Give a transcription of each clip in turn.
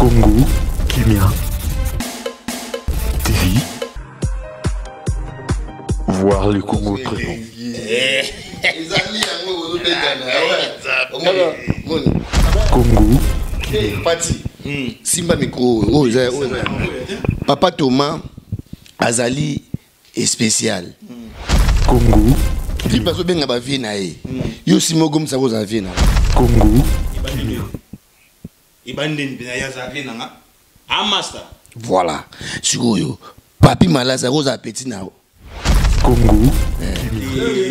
Congo Kimia TV. Voir le Congo autrement. Ezali yango ozobetana. Congo. Pati simba micro oyo eza oyo eza. Papa Thomas azali spécial. Congo. Triple azobenga bavieux na ye, yo nsima ogomisaka ozala vieux na ye. Congo. Ebandeni mpenza ye aza vieux na nga, amaster. Voilà, sikoyo Papi Malazi akozala petit na yo. Congo.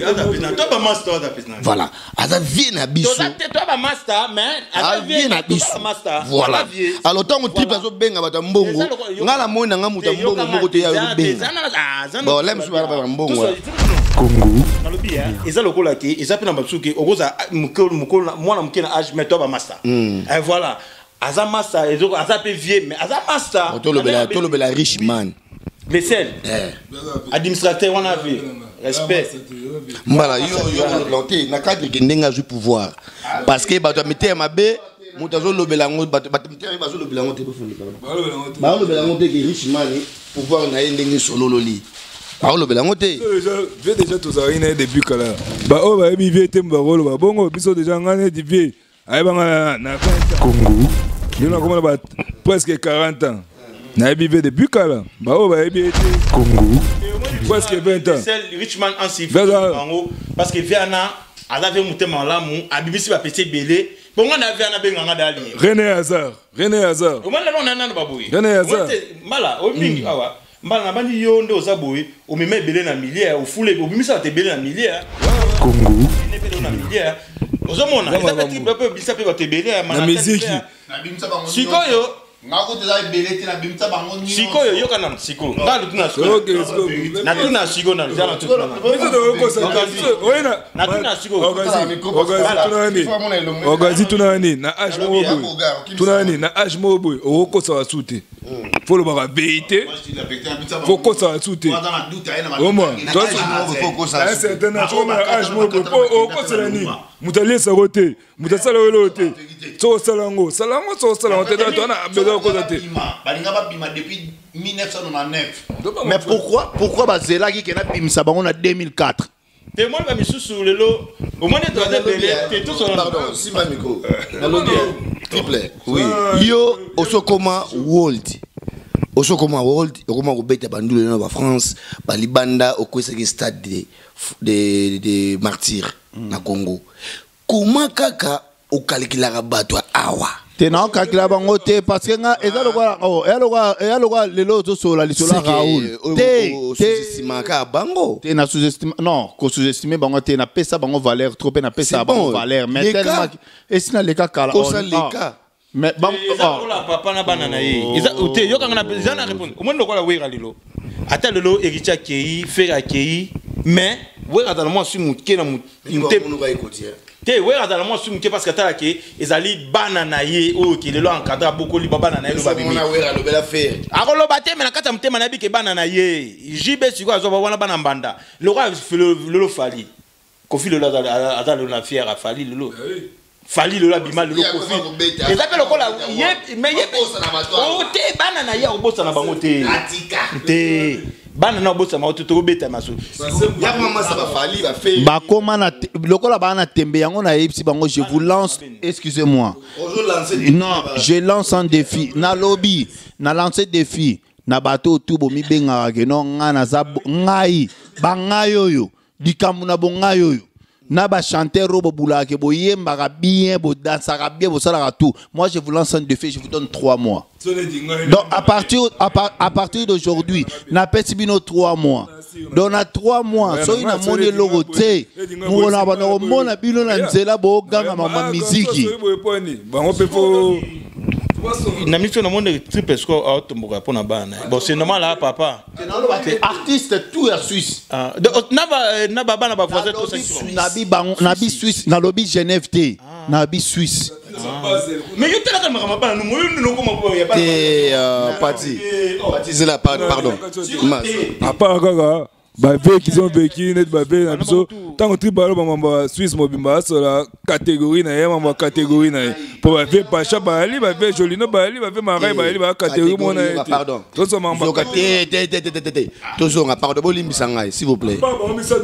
Aza petit na to bamaster, aza petit na. Voilà, aza vieux na biso. Toza te, to bamaster, mais aza vieux na biso. Voilà, alors ntango triple azobenga bato ya mbongo, nga na moi na nga moto ya mbongo moko te ya obenga. Bon, la mosusu bana bana mbongo. Congo. Nalobi eza lokola ke eza mpe na basusu ke okoza mokolo mwana moke na age, mais to bamaster. Voilà, aza master, aza mpe vieux, mais aza master. Tolobela rich man. Le sel administrateur wana, vieux, respect. Mbala yo yo te na cadre ke ndenge azwi pouvoir, parce que bato ya mitema mabe, moto azolobela yango, bato mitema mabe bazolobela yango te, bofundika bazolobela yango te ke rich man, pouvoir na ye ndenge solololi, baolobela yango te. Vieux déjà tozalaki na ye depuis kala. Baoyo bayebi vieux te, bakoloba bongo. Biso déjà, ngai neti vieux ayebanga na 20 ans. Congo. Lelo nakomona ba presque 40 ans, nayebi vieux depuis kala. Baoyo bayebi ye te. Congo. Presque 20 ans. Richman ansi bango, parce que vieux ana aza ve motema malamu, abimisi bapesi ebele bongo na vieux ana abenganga dali. René Hazard, René Hazard. Omoni lelo na nano baboye. René Hazard. Mbala oyo mingi awa, mbala na bandi yo nde oza boye, omema ebele na milieu, ofule, obimisa bato ebele na milieu. Congo. Ebele na milieu, ozomona eza mpe triple mpe obimisa mpe bato ebele. Na miziki. Sikoyo Ngako teza ebele te, nabimisa bango nyonso. Sikoyo yoka nanu, sikoyo nga natuna, natuna sikoyo nanu, eza natuna. Natuna sikoyo. Ogazi, tuna nini na age moko boye, tuna nini na age moko boye, okokosa basu te, fo olobaka vérité, fo kosa basu te. Omoi un certain âge, omona age moko boye, po okosela nini? Moto aliesako te, moto asala oyo te. Soki osala yango, osala yango, soki osala yango te, to wana besoin kokosa te. Balinga babima depuis 1999, mais pourquoi bazelaki ke nabimisa bango na 2004? Te, moni bamisusu lelo, omoni toza ebele te. Pardon, simba micro. Nalobi triple, oui, yo osokoma world, osokoma world, okoma kobeta bandule na bafrance, balibanda, okwesaki stade de martyr na Congo. Koma kaka okalikilaka bato ya awa? Te, naokakila bango te, parce que nga eza lokola, oh, eya lokola lelo ozosolola lisolo ya Raoul te te. Sous-estimaka bango. Te, na sous-estime, non, kosous-estime bango te. Napesa bango valeur trop mpe napesa bango valeur, mais tellement esi naleka kala. Kosa leka. Mais eza lokola papa na bana na ye, eza te. Yokanga na eza na répondre. Omoni lokola Wera lelo, ata lelo Héritier akei, Ferre akei, mais Wera azala mwa su moke na motema te. Wera azala mwa su moke parce que atalaki ezali bana na ye oyo ke lelo encadre, abokoli ba bana na ye, lo babimi. Akoloba te, me na kati ya motema nayebi ke bana na ye JB sikoyo azwa wana bana mbanda lokola lelo Fally. Kofi lelo aza lelo na fier afali lelo, Fally lelo abima lelo. Kofi eza mpe lokola ye, mais ye te, bana na ye akobosana bango te te, bana na obosana bango te, tokobeta maso. Bakoma na lokola baa na tembe yango, nayebisi bango, je vous lance, excusez-moi, non, je lance un défi. Nalobi na lance défi na bato oyo tu bomibengaka ke no ngai naza ngai bangai oyo likambo na bongai oyo na bachanteur oyo bobulaka ke boyembaka bien, bodansaka bien, bosalaka tout. Moi, je vous lance un défi, je vous donne 3 mois. Donc à partir d'aujourd'hui, napesi bino 3 mois. Donc na 3 mois, soki namoni eloko te, mokolo na banda komona bino na nzela booganga mama miziki. Bango mpe fo Na miso namoni triple score aotomboka mpo na bana. Bon, c'est normal ah papa. Artiste tout ya Suisse. Na babana bavoisin. Nabi bango, nabi Suisse, nalobi Genève te, nabi Suisse. Mais yo talaka makambo bana no moyo nokoma. Te, pati pati zela, pardon. Apart kaka. Bavieux qui ont vécu neti bavieux na biso, ntango triple aloba mambo ya Suisse mobimba, asola catégorie na ye, mambo ya catégorie na ye, mpo bavieux Pacha bayali, bavieux Jolino bayali, bavieux Marai bayali, baya catégorie mona ye te. Pardon. Tozwa mambo Zoka te te te te te te te. Tozonga, pardon, bolimbisa ngai, s'il vous plaît.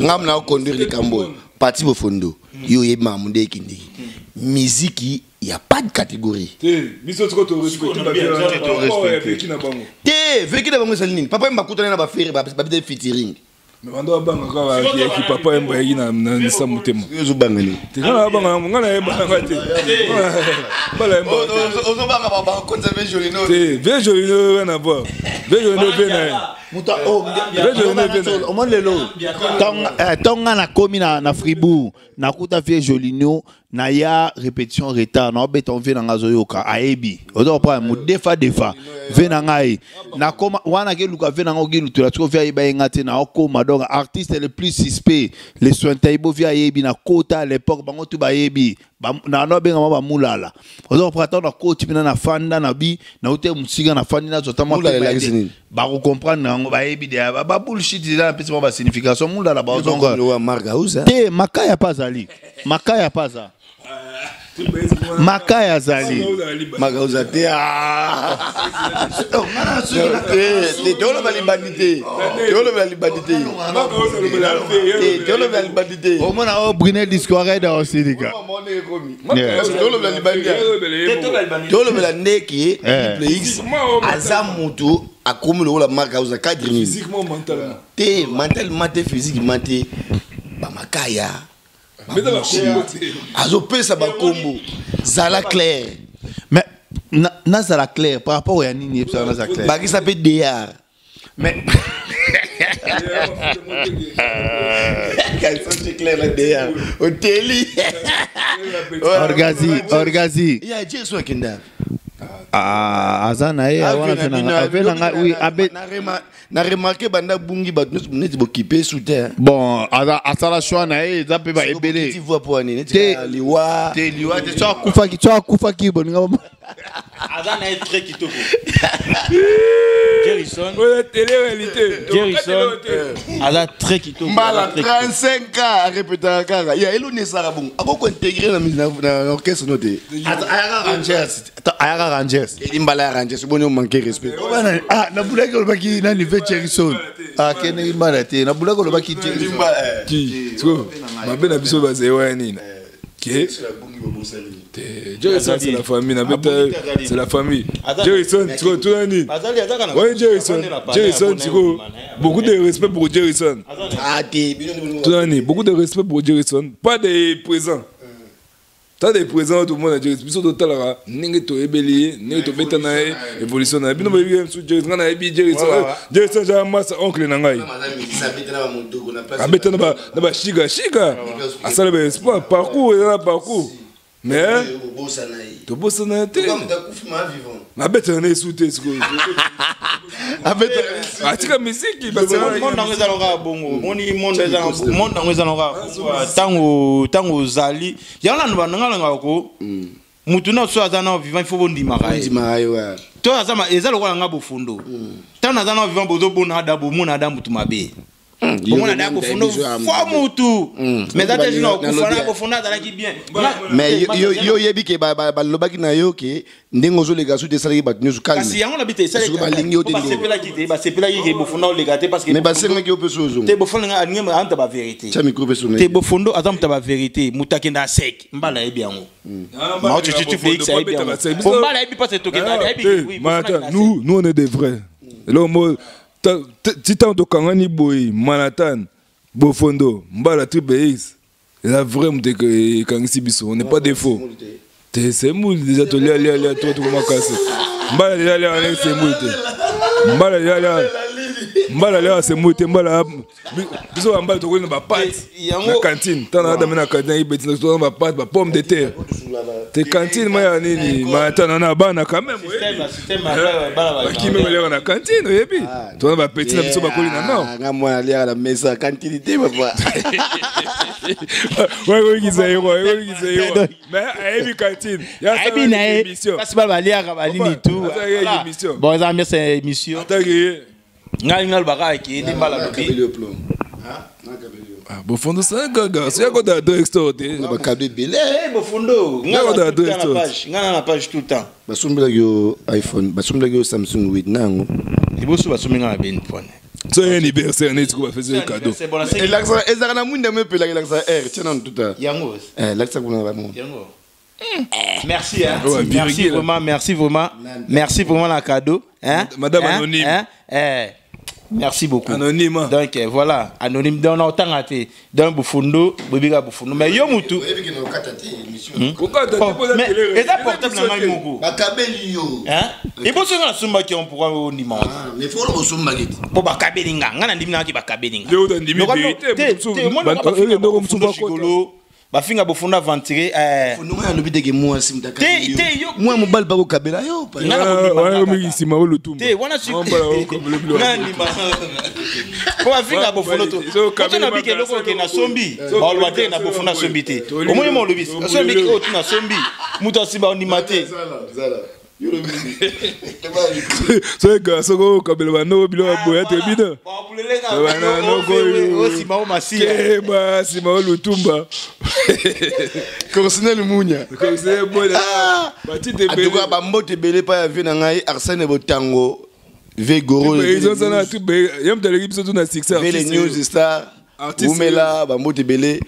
Ngam na conduire likambo oyo. Parti Bofondo, yo oyebi makambo nde ekendeki. Miziki ya pas de catégorie. Te, biso sikoyo torespecte bavieux wana ya vécu na bango. Te, vécu na bango ezali nini? Papa Yemba akutani na baFerre, babeta featuring. Mais bando babanga kaka yaki Papa Yemba yaki na nisa motema. Yo ozobanga nini? Te, nga nabanga yango, nga nayeba nanga te. Bala Yemba Ozobanga bakonza ve Jolino. Te, vieux Jolino, rien à voir. Vieux Jolino, vieux na ye. Moto omoni lelo, ntango nga nakomi na Fribourg, nakuta vieux Jolino naya répétition retard, naobeta vieux na nga azoyoka, ayebi, oza comprendre, modefa defa vieux na ngai. Nakoma wana, keluka vieux na nga oki lutula siko, vieux ayeba ye nga te. Naokoma donc artiste le plus suspect, le sointaibo, vieux ayebi. Nakota à l'époque, bango tu bayebi na no abengama bamulala, oza comprendre. Ntango nakoti mpena, nafanda na bi naute mosika, nafandi, nazwa ta mwa Mulala pema elakisi te. nini? Bakocomprendre yango, bayebi de babullshit eza, napesi bango basignification. Mulala bazonga Wa Mark House. Te, Makaya mpe azali, Makaya mpe aza, Makaya azali. Mark House te. Ah. Te, toloba libandi te, toloba libandi te, te, toloba libandi te. Omona oyo Brunel Discored osilika. Tolobela libandi, tolobela ndeke. Triple X aza moto akomi lokola Mark House na cadre nini? Physiquement, mentalement. Te, mentalement te, physiquement te. Bamakaya Beta bakombo te. Azopesa bakombo, zala clair. Mais nazala clair par rapport ya nini? Yebisaka nazala clair. Bakisa mpe dr. Mais Clair na dr oteli. Orgazi, Orgazi. Ya Jesu akenda. Ah, aza na ye wana mpe na ngai, oui, abe. Na remarque, banda bungi, bato nyonso neti bokipe su te. Bon, aza asala choix na ye, eza mpe baebele. Voix po ani neti liwa. Te, liwa te. So akufaki, so akufaki, boninga. Aza na ye très kitoko, Jerison. Oyo télé réalité. Jerison aza très kitoko. Mbala Aza très kitoko. 35 ans arepetaka kaka ya eloni, esaka bongo, akokointegre na orchestre no te. Ayaka Rangers, ayaka Rangers. Eli mbala ya Rangers, boni omanke respect. Ah, nabulaki olobaki nani ve Jerison akendeki mbala te, nabulaki olobaki Jerison. Ki sikoyo mabe na biso bazali wana nini ke te? Jerison, c'est la famille na beta, c'est la famille. Jerison sikoyo tuna nini? Azali, azaka na Ouais, Jerison, Jerison sikoyo, beaucoup de respect pour Jerison. Ah te, bino. Tuna nini? Beaucoup de respect pour Jerison, pas des présents. Ta des présents, tout le monde a Jerison. Biso totalaka ndenge toyebeli ye, ndenge tobeta na ye, évolution na ye. Bino boyebi ye mosusu Jerison, ngai nayebi Jerison. Jerison aza masa, oncle na ngai. Abeta na bashikashika, asala baespoir, parcours eza na parcours, mais tobosana ye te. Abetaka na esu te sikoyo, atika misiki. Monde yango eza lokola bongo, moni monde yango eza lokola bongo. Ntango ozali yango nanu bananga nangaka ko mutu nyonso aza na vivant, il faut bondimaka ye. To aza eza lokola nga Bofundo, ntango naza na vivant, bozobona ada, bomona ada mutu mabe, bomona ada Bofundo fo mutu, mais eza te jino okufa na Bofundo azalaki bien. Mais yo oyebi ke balobaki na yo ke ndenge ozoleka su te, esalaki bato nyonso. Kasi yango na bi te. Soki balingi yo te. Basepelaki te, basepelaki ke Bofundo oleka te parce que Mais basengaki yo mpe so ozonga. Te, Bofundo alingi amuta bavérité. Tia micro mpe so. Te, Bofundo aza mutu ya bavérité, moto akenda asek, mbala ayebi yango. Mao Félix ayebi yango po mbala ayebi mpasi tokenda ayebi. Oui, Bofundo akenda. Nous, nous, on est des vrais. Eloko mo ti ntango tokangani boye, Manhattan, Bofondo, Mbala, Triple X, eza vrai moto ekangisi biso, on n'est pas des faux te. Semoule déjà tolia lia lia to tokoma kasi mbala déjà lia wana semoule te, mbala déjà lia, mbala lia semoule te. Mbala biso bambala tokoli na bapâtes na cantine. Ntango adame na cantine ayibeti na bapâtes, bapomme de terre te, cantine ma ya nini. Manhattan wana bana quand même bakimi baliaka na cantine, oyebi, tona bapeti na biso bakoli na nord. Nga mwana aliaka na mesa cantine te, papa. Wakoyikisa ye, wakoyikisa ye, mais ayebi cantine. Ayebi na ye kasi bana baliaka banini tu. Bon, eza mesa émission. Ataki ye. Ngai nalobaka akende mbala lobi. Ah, Bofondo c'est un gars garçon ya kota drugstore te. Bakado ebele. Eh, Bofondo, Nga kota nga na drugstore. page, nga na page tout le temps. Basombelaki yo iPhone, basombelaki yo Samsung 8 na yango. Liboso basombi nga na beni pone. So ye anniversaire neti ko bafesi cadeau. C'est bon, c'est Elakisaka ezalaka na mwinda mo epelaka, elakisaka air tia nanu tuta. Yango. Elakisa kuna bamo. Yango. Merci, hein. Ouais, Merci virgule. vraiment, merci vraiment. Merci vraiment la cadeau. Hein? Madame Hein? Anonyme. Hein? Eh. Merci beaucoup. Anonyme, hein. Donc voilà, anonyme. Donc on a autant raté. Donc Bufundo, Bobika Bufundo. Mais yo mutu. Kokata Oh, te poza mais télé. eza portable na ngai moko. Bakabeli yo. Hein? Et bon songa sumba ki on pourra ondima. Mais fo oloba osombaki te. Po bakabeli nga, nga na ndimi naki bakabeli nga. Yo ndimi Lokola- vérité, te- mosusu- te, omoni ba- lokola bafinga ndoko mosusu Bofundo bakota. Gigolo, bafinga Bofundo aventurier, eh, Ndongo alobi teke mwasi moto akabeli Te- yo. te, yo- Mwa mobali bakokabela yo. Nga na kondima Wana kaka. mingi nsima oyo lutumba. Te wana Mbala okabela nga ndima. Po bafinga Bofundo to. So, kabeli Oto na biki ba- eloko oke na sombi, So, baloba te na kabeli Bofundo ba- asombi te. Toli- Omoni mo olobi, Toli- asombi oyo tu na sombi, moto asimba ondima te. So garçon ko okabela bandoko biloko ya boya te bino. Bana noko oyo. Osima o masiya. Keba nsima oyo lutumba. Corsinel Munya. Comme bola. Batite En tout cas, bambote ebele epai ya vie na ngai Arsène Botango, V Goro, ezosala tu ye moto aleki biso tu na succès. V les News Star, Artiste. Umela, bambote ebele.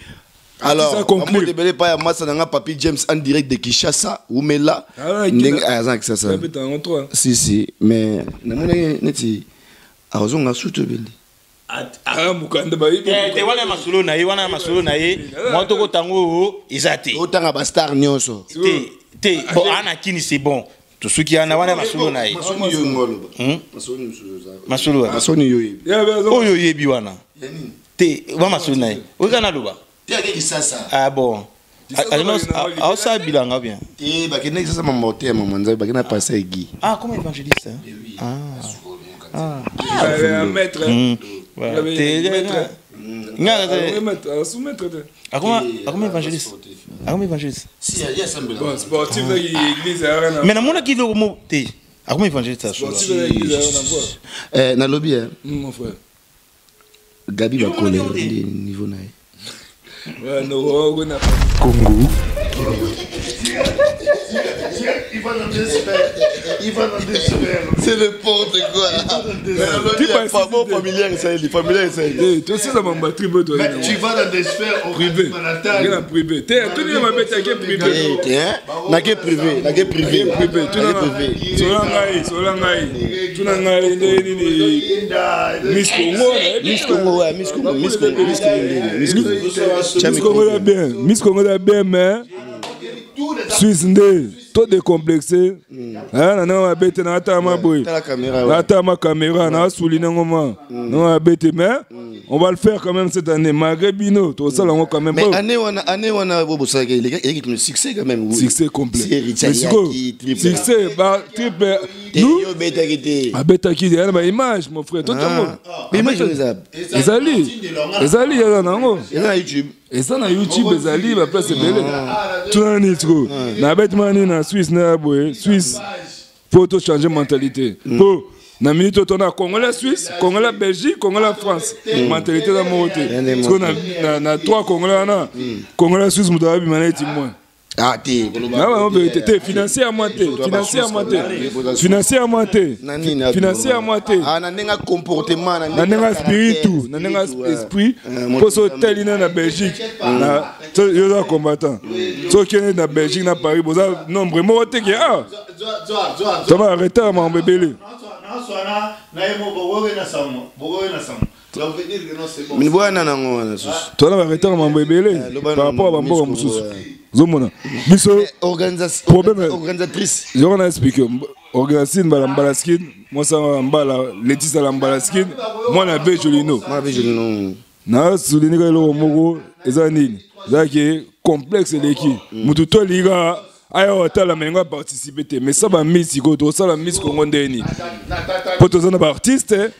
Alors, à conclure. bambote ebele epai ya masa na nga Papi James en direct de Kinshasa, Umela. Ah, Ndenge aza na Kinshasa. Kinshasa. Si si, mais namonaki neti azonga sutu ebele. Ah mukanda bayibi. Te te, wana ya masolo na ye, wana ya masolo na ye, mwa tokotango oyo eza te. Otanga ba star nyonso. Te te, bon ana kini c'est bon, tosuki ana wana ya masolo na ye. Masoni yo ngoloba. Hmm? Masoni mosusu oza. Masolo wana. Masoni yo yebi. Oyo oyebi wana Ya nini? te, wa masolo na ye oyoka naloba. Te ake Kinshasa. Ah bon. Kisasa bakenda na Aosala bilanga bien. Te bakende Kinshasa mama te ya mama Nzambe bakende pasa egi. Ah, comme évangéliste, hein? Ah. Un maître. Ouais. Te- Maître. Nga- nga- Maître, sous-maître. te. Akoma akoma évangéliste, akoma évangéliste. Si ya sambela. Bon, sportif na église ya na. Mais namonaki eloko mo te, akoma évangéliste asolo. Sportif na église ya na voix. Eh nalobi eh Mon frère. Gabi Bakole nde niveau na ye. Ouais, no, on a Congo, C'est n'importe quoi. Tu Bon familial ça il familial ça il. Eh, tu sais ça m'a tribu toi. Tu vas dans des sphères au privé. Manhattan. Na privé. Te, tu n'es pas bête avec privé. Eh hein? Na ke privé, na ke privé. Privé, tu Na n'as ke privé. Sola ngai, sola ngai. Tu n'as ngai nde nini Miss Congo. Miss Congo ouais, Miss Congo, Miss Congo, Miss Congo ndeni, Miss Congo. Tia Miss Congo eza bien. Miss Congo eza bien mais Suisse nde to décomplexé. Ah na ndenge mabe te na atama boye. Tala caméra. Na atama caméra na souligner ngo ma. Na mabe te mais on va le faire quand même cette année malgré bino to sala ngo quand même. Mais année wana bobo ça il y a un succès quand même. Succès complet. C'est Richard Mais sikoyo, Yaki, triple. Succès ba triple. Te Nous yo betaki te. abetaki ya na ba image mon frère. Totango. Mais image eza. Ezali. Ezali eza nango. Eza na YouTube. Eza na YouTube ezali ba place ebele. Tuna nini sikoyo? Na beti nini na Suisse na boye Suisse po to changer mentalité. Po na minute oyo tona Congolais Suisse, Congolais Belgique, Congolais France. Mentalité eza moko te. Sikoyo na trois Congolais wana, Congolais Suisse moto abima neti moins. Ah te. Na bango vérité te, financièrement te, financièrement te. Financièrement te. Na nini na- Financièrement te. Ah na ndenge comportement Na ndenge spiritu, na ndenge esprit, mpo so otali na na Belgique, na so yo oza combattant. So okende na Belgique na Paris, boza nombre moko te ke ah, toba retard makambo ebele. Mini bwana nango wana susu. Toza na ba retard makambo ebele loba par rapport à na bamboka Miss mosusu. Congo, ouais. Ozomona biso Problème- Organisatrice. yoko na explique organisine mbala mbala skin, mwasi ya mbala Letisa la mbala skin, mwana be Jolino. Mwana be Jolino. Na souligner kaka eloko moko eza nini ezalaki complexe eleki motu to alingi aya otala mengo aparticipe te mais sa bamiss sikoyo tokosala Miss Congo ndeni mpo toza na baartiste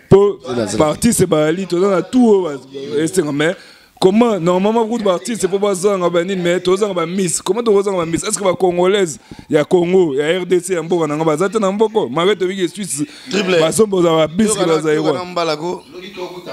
mpo baartiste bayali toza na tout oyo esenga mais comment normalement kutu baartiste mpo bazanga banini mais tozanga bamiss comment tokozanga bamiss est ce que bacongolaise ya Congo ya RDC ya mboka nanga baza te na mboko malgré tobiki Suisse Triple. basomba ozala babiske Yoka bazali na kwa mbala ko.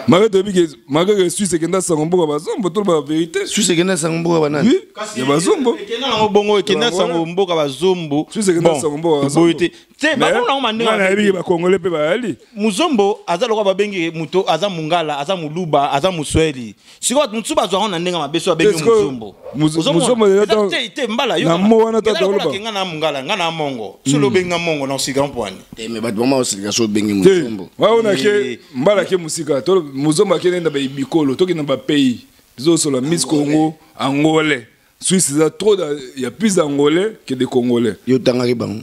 Malgré toyebi ke, malgré ke Suisse ekenda sango mboka bazombo, toloba vérité. Suisse ekenda sango mboka banani? Oui, ya bazombo. Ekenda nango bongo, ekenda sango mboka bazombo. Suisse ekenda sango mboka bazombo. Boye te te, bango nango mandenge. Nga nayebi ke bacongolais mpe bayali. Muzombo aza lokola babengi moto aza mongala, aza moluba, aza moswahili. Sikoyo bato mosusu bazwaka na ndenge mabe so babengi Te, sikoyo, muzombo. muzombo eza te te mbala yo na mo wana eza tata lokola oloba. ke nga na mongala, nga na mongo, soki obengi nga mongo na osika mpwani. Te, mais bato bama osilika so obengi Te mozombo. wana ke mbala ke mosika, mozombo akende na bikolo, tokende na bapays bizosola Miss Congo angolais. Suisse eza trop ya plus d'angolais que de congolais. Yo otangaki bango.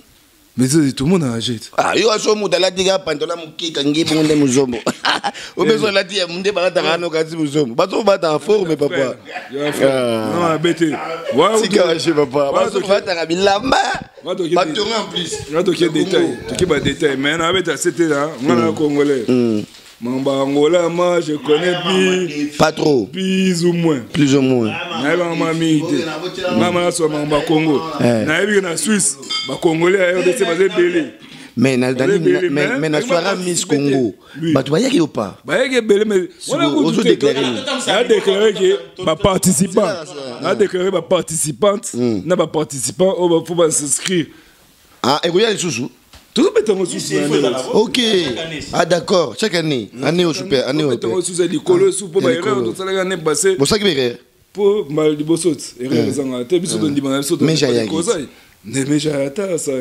Mais ça, tout le monde a agi. Ah, yo aso moto alati kaka pantola moke kangi bongo nde mozombo, obeso alati ya nde balataka wana okati mozombo. Bato bataka forme, papa. Non, abete. Tika wache, papa, bato bataka bilamba batonga en plus. Nga toke détail, toke badétail, mais na abeta sete na nga na congolais. Mamba angola, ma je connais plus. Pas trop. Plus ou moins. Plus ou moins. Nayebanga ma mingi te. Nga ma nasoba makambo ya Congo. Nayebi ke na Suisse bacongolais ya RDC baza ebele. Mais mais na soirée Miss Congo, bato bayaki yo pa? Bayaki ebele, mais wana Ozo déclaré nini? Na déclaré ke baparticipant, na déclaré baparticipante na baparticipant oyo faut bas'inscrire. Ah, ekoya lisusu? Tozobeta yango susu na ndenge. Ok, ah d'accord, chaque année, année au super année au Tobeta yango susu ya likolo esu mpo baerreur tosalaki année passé. Bosaki berere? Mpo mbala liboso ti erreur ezangaka te, biso tondima na biso. Meja ayaki. Kozai ne meja ata sa.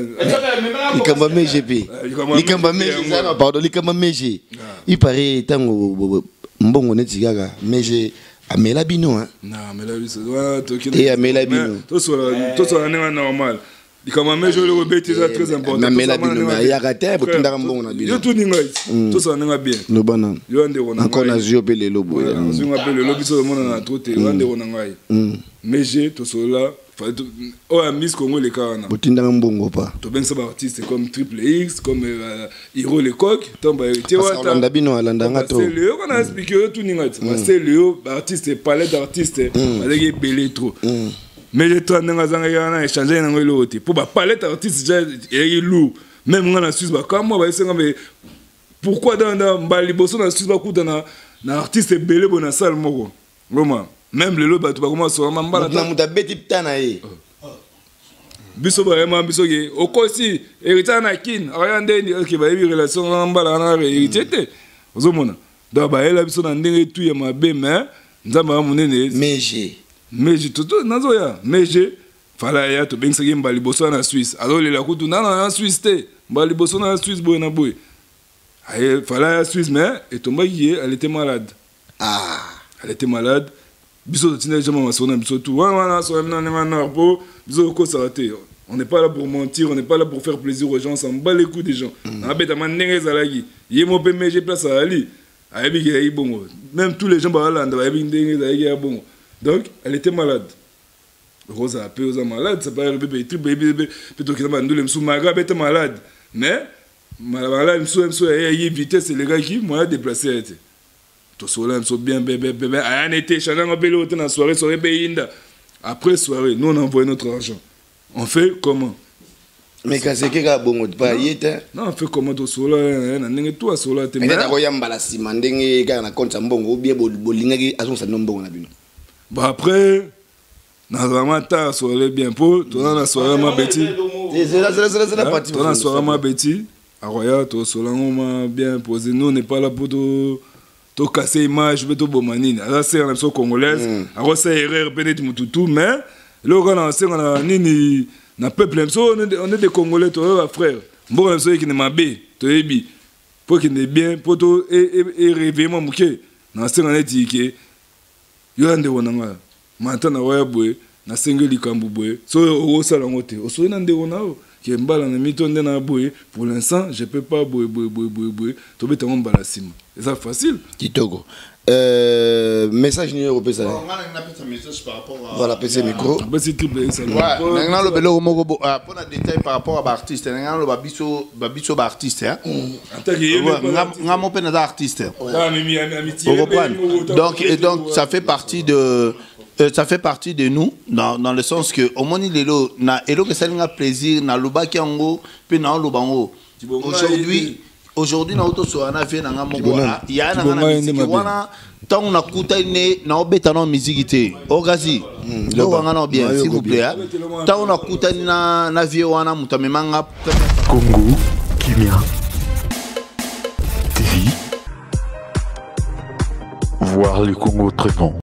Likambo ya meje mpe. Likambo ya Likambo ya meje meje yango. eza, pardon, likambo ya meje, il paraît ntango mbongo neti kaka meje amela bino, hein. Na amela biso wana tokende. Te, amela bino. Tosola ndenge normal. Likambo ya meje oyo obeti eza très important. Amela Tosala bino, ndenge mais ayaka te, botindaka mbongo na bino. Yo tuni ngai, tosala ndenge bien. Loba nano. Yo ndeko na Encore ngai. nazwi yo mpe lelo boye. Nazwi nga mpe lelo, biso tomonana trop te. Yo ndeko na ngai meje, tosola oyo ya Miss Congo eleka wana. Botindaka mbongo pa? Tobengisa baartiste comme Triple X, comme Hiro Lecoq, ntango bahéritier. Parce que alanda bino, alanda nga to. Yo kana explique, yo tuni ngai ti basele yo baartiste, palais d'artiste bazalaki ebele trop. Mais je tra ndenge azangaki wana, échange nango eloko te, mpo bapalette artiste ja eyaki lourd. Même nga na Suisse bakamwa, bayesenga mais pourquoi dans mbala liboso na Suisse bakuta na artiste ebele boye na salle moko. Vraiment, même lelo bato bakoma solama mbala. Moto na moto abeti pta na ye. Biso bayema biso ke okosi héritier na Kine aya ndeni, oke bayebi relation na mbala wana héritier te. Ozomona, donc bayela biso na ndenge tu ya mabe, mais Nzambe ya monene. Meje. Meje toto nazoya, meje fala ya tobengisaki mbala liboso na Suisse, azolela kutu nana na Suisse te, mbala liboso na Suisse boye na boye. Aye fala ya Suisse, mais etombaki ye, elle était malade. Ah. Elle était malade. Biso totinda jama masolo na biso tu wana wana so na ndenge na po biso okosaka te. On n'est pas là pour mentir, on n'est pas là pour faire plaisir aux gens, on s'en bat les couilles des gens. Nabetama ndenge ezalaki ye mo mpe meje place azali ayebi ke ezalaki bongo. Même tous les gens balanda bayebi ndenge ezalaki ya bongo. Donc elle était malade. Rosa mpe oza malade, ça peut arriver. Mpe mpe tokenda bandule mosusu malgré abete malade, mais malade mosusu ayaki vitesse elekaki, moyen déplacer ye te. Tosola biso bien bien bien bien, aya nete échange yango mpe eloko te na soirée. Soirée mpe eyinda. Après soirée, nous on a envoyé notre argent. On fait comment? Mais kasi eke kaka bongo pa ye te. Non, on fait comment? Tosola na ndenge tu asola te. Peut-être akoya mbala nsima ndenge kaka na compte ya mbongo obie bolingaki azongisa bino mbongo na bino. Bon, après nazalama ta asolole bien mpo toza na soirée ma beti. Zela parti. Toza na soirée ma beti, akoya, tosola ngo ma bien posé. Nous on n'est pas là pour to tokase image mpe toboma nini. Aza sere na biso congolaise, akosala erreur mpe neti motutu, mais eloko kaka na asenga na nini na peuple na biso, on est des congolais, toyo bafrère. Mboka na biso ekende mabe, toyebi mpo ekende bien, mpo to eréveille mwa moke. Na asenga neti ke yo ya ndeko na nga mata na waya boye, nasengi likambo boye, so okosala yango te, osoli na ndeko na yo ke mbala na mito nde na boye, pour l'instant je peux pas boye boye boye boye boye, tobeta yango mbala nsima, eza facile. Kitoko. Message nini okopesa? Bon, nga nalingi napesa message par rapport à Voilà, pesa micro. Apesi triple esala. Ouais, nalingi naloba eloko moko mpona détail par rapport à baartiste. Nalingi naloba biso babiso baartiste, hein. Ouais, nga mo mpe naza artiste. Vous Donc, et donc ça fait partie de ça fait partie de nous dans le sens que omoni lelo na eloko esalinga plaisir, nalobaki yango mpe naoloba yango aujourd'hui. Aujourd'hui nautosola na vie na nga moko, ya na nga na Kibonga ye nde miziki mabe. wana. Ntango nakutani ne naobeta nao miziki te, okazi lokanga nao bien, s'il vous plaît, hein. Ntango nakutani na vie wana, moto amemanga Congo Kimia TV. Voir le Congo autrement.